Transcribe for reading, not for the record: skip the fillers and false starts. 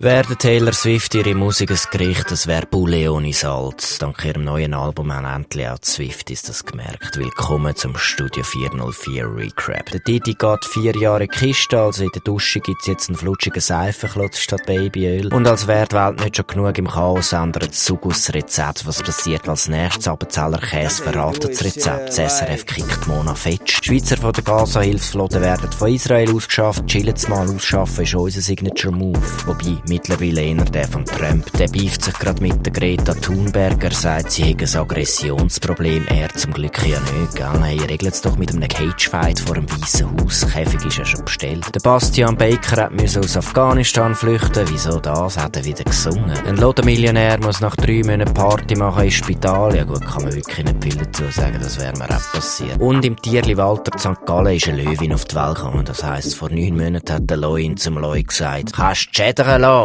Wäre der Taylor Swift ihre Musik ein Gericht, das wäre Poulet ohne Salz. Dank ihrem neuen Album haben endlich auch die Swifties das gemerkt. Willkommen zum Studio 404 Recap. Der Didi geht 4 Jahre in die Kiste, also in der Dusche gibt's jetzt einen flutschigen Seifenklotz statt Babyöl. Und als wäre die Welt nicht schon genug im Chaos, ändert das Zugusrezept. Was passiert als nächstes? Appenzeller Käse verratet das Rezept. Das SRF kickt Mona Fetsch. Die Schweizer von der Gaza-Hilfsflotte werden von Israel ausgeschafft. Chillen's mal ausschaffen ist unser Signature-Move. Wobei mittlerweile eher der von Trump. Der beeft sich gerade mit der Greta Thunberg. Er sagt, sie hätten ein Aggressionsproblem. Er zum Glück ja nicht, gell? Hey, regelt es doch mit einem Cagefight vor dem Weißen Haus. Käfig ist ja schon bestellt. Der Bastian Baker musste aus Afghanistan flüchten. Wieso das? Hat er wieder gesungen. Ein Lodenmillionär muss nach 3 Monaten Party machen ins Spital. Ja gut, kann man wirklich nicht viel dazu sagen, das wäre mir auch passiert. Und im Tierli Walter St. Gallen ist eine Löwin auf die Welt gekommen. Das heisst, vor 9 Monaten hat der Loi zum Loi gesagt, kannst du schädern lassen?